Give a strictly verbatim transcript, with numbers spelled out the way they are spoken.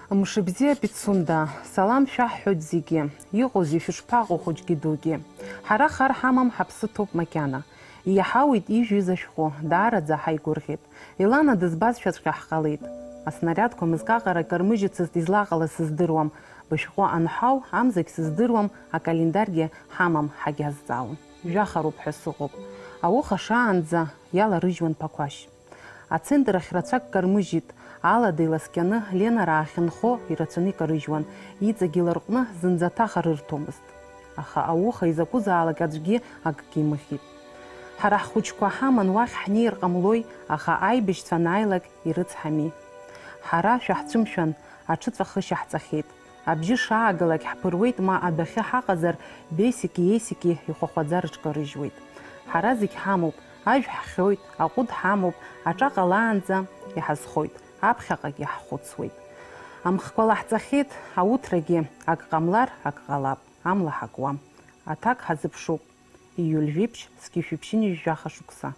Мшыбзиа, Пицунда, салам шәаҳҳәоит зегьы. Иҟоузеи, шәышԥаҟоу хәыҷгьы дугьы? Ҳара хар ҳамам, ҳаԥсы ҭоуп макьана. Иаҳауеит ижәҩыз ашәҟәы, даараӡа ҳаигәырӷьеит. Елана дызбазшәаҵәҟьа ҳҟалеит. Аснариадқәа мызкы аҟара кармыжьыцызт, излаҟалаз сыздыруам. Бышәҟәы анҳау, амзагь сыздыруам, акалендаргьы ҳамам, ҳагьазҵаауам. Жәахароуп ҳәа сыҟоуп. Ауха шаанӡа иаларыжьуан Ԥақәашь. Ацентр ахь рацәак кармыжьит, алада иласкьаны Ленараа ахьынхо ирацәаны икарыжьуан, иҵегь иларҟәны зынӡа ҭаха рырҭомызт. Аха ауха изакәызаалак аӡәгьы акгьы имыхьит. Ҳара ҳхәыҷқәа ҳаман уахь ҳнеир ҟамлои, аха аибашьцәа анааилак ирыцҳами? Ҳара шәаҳцәымшәан, аҽыҵәахышьа ҳҵахьеит. Абжьы шаагалак ҳԥыруеит, ма адәахьы ҳаҟазар, Бесики, Есики ихәахәаӡа рыҽкарыжьуеит. Ҳара зегь ҳамоуп, ажә ҳхьоит, аҟәыд ҳамоуп, аҿа ҟалаанӡа иҳазхоит, аԥхьаҟагьы ҳхәыцуеит. Амхқәа лаҳҵахьеит, ауҭрагьы ак ҟамлар, ак ҟалап, амла ҳакуам. Аҭак ҳазыԥшуп. Ииуль жәиԥшь, зқьи шәиԥшьынҩажәи жәаха шықәса.